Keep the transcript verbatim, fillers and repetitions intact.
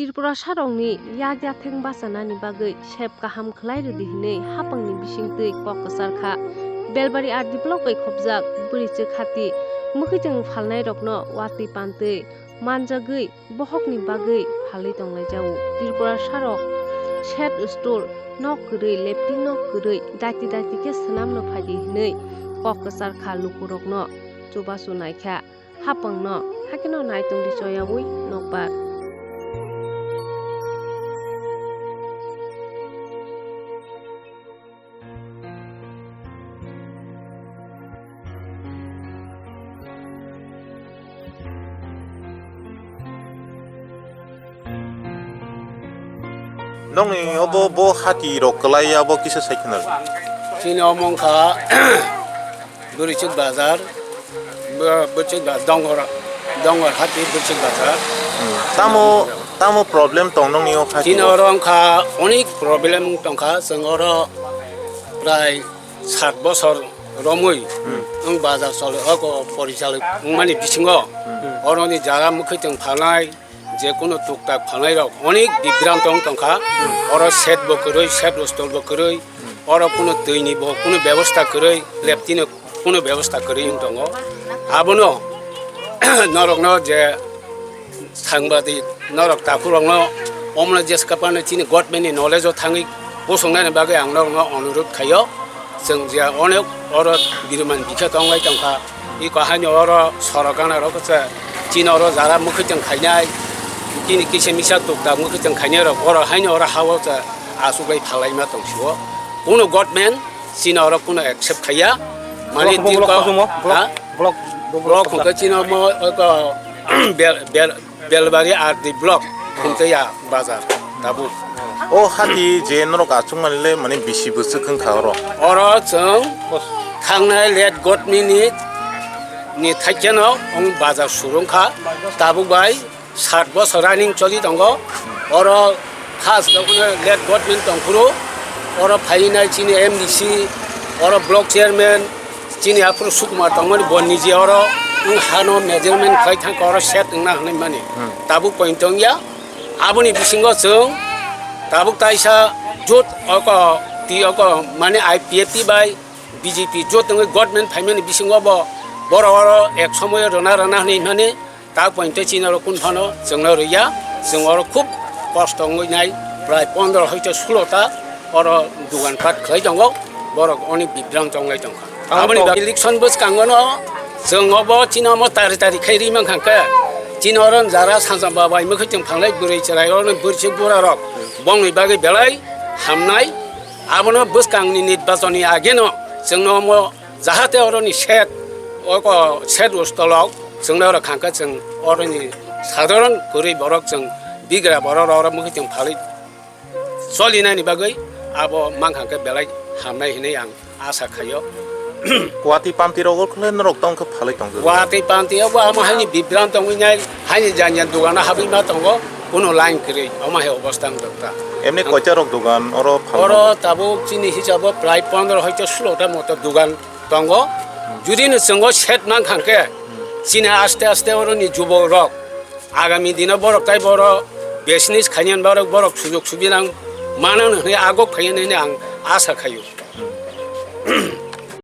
Tripurasarokni yak yatheng bachanani bagwi sep kaham khlai rwdi hwnwi hapangni bisingtwi kok kwchar kha. Belbari R D block bai khopjak bwrwichwk hati mwkhwitwng phalnairokno watwi pantwi manjagwi bohokni bagwi phalwi tonglaijao. Tripurasarok shed store nok kwrwi, lepting nok kwrwi daiti daiti khe swnamno phaidi hwnwi kok kwchar kha lukurokno chubachu naikha. Hapangno hakhe no naitung di choyaui nokbar. Nokni obo bo hati rok kwlai ya bo kisa sai khna. Chini omo wngkha Bwrwichwk bazar, bw-, bwrwichwk ba-, Dongor, Dongor hati bwrwichwk bazar. Hmm. Tamo, tamo problem tong nokni o hati Chini o? Oro wngkha onek problem tongkha, chwng oro prai sat bosor romwi Hmm. wng bazar choli, oko porichaloi wngmani bisingo Hmm. oroni jara mwkhwitwng phalnai, je kunu tuktak phalnairok onek bibranto wng tongkha. Oro shed bo kwrwi, shed hostel bo kwrwi, oro kunu twini bo kunu bebosta kwrwi, leptino kunu bebosta kwrwi wng tongo. Abono norokno je sangbadik norok takhurokno omono jeska phano chini government ni knowledge o thangwi kusung nani bagwi ang norokno onurudh khaio. Chwng je onek oro biruman bikhe tonglai tongkha. Iko haino oro sorok gana rok se chini oro jara mwkhwitwng khainai, chini kisa misa tuktak mwkhwitwng khainai rok oro haino oro ha o se achugwi phalaima tongsio. Kunu government chini oro kunu accept khaiya. Mani Block, block, tirko, block, block, ha? Block, block, block hwnkhe chini omo oko bel, bel, Belbari R D block, Khumtaiya bazar, tabuk. O hati je norok achukmani le mane bisi bwswk wngkha oro? Oro chwng thangnai late government ni, ni thaikeno wng bazar surungkha, tabuk bai sat bosor running choli tongo. Oro khas dokno late government tongphuru, oro phainai chini M D C, oro block chairman, chini aphuru Sukumar tongmani bo niji oro wng hano measurement khlai thangkha oro set wngna hwnwi mani. Hmm. Tabuk point wngya. Aboni bisingo chwng tabuk taisa jot oko ti oko mane I P F T bai B J P jot wngwi government phaimani bisingo bo borok oro ek somoyo rwna rwna hwnwi mani. Ta pointe chini oro kun phano chwngno rwya, chwng oro khub kosto wngwi nai, prai pondro hoito sulo ta oro dogan pat khlai tongo, borok oni bibranto wnglai tongkha. Ang Aboni to- ba-, election bwskango no chwng obo chini omo tari tari khai ri mankha khe, chini oro jara sansa babai mwkhwtwng phanglai bwrwi chwrai oro bwrwi bura rok bongni bagwi belai hamnai, abono bwskangni nirbachonni ageno chwngno omo Jahate oroni set, oko set ustolok chwngno oro khangkhe chwng oroni sadharon kwrwi borok chwng bigra borok oro mwkhwtwng phalwi cholinani bagwi abo mankha khe belai hamnai hinwi ang asa khaio. Watwi panti rogo khle norok tongkhe phalwi tongkhe. Watwi panti obo amo haini bibranto wngwi nai, haini jani jani dogano habwi ma tongo, kuno line kwrwi, omo hai obostha wng tongkha. Emni koita rok dogan oro phalwi? Oro tabuk chini hisabo prai pondro hoito sulo ta moto dogan tongo. Judino chwng o set mankha khe, chini aste aste oroni jubok rok agami dino borok tai boro business khainani borok, borok sujok subidang manang hwnwi agok phaiya hwnwi ang asa khaio.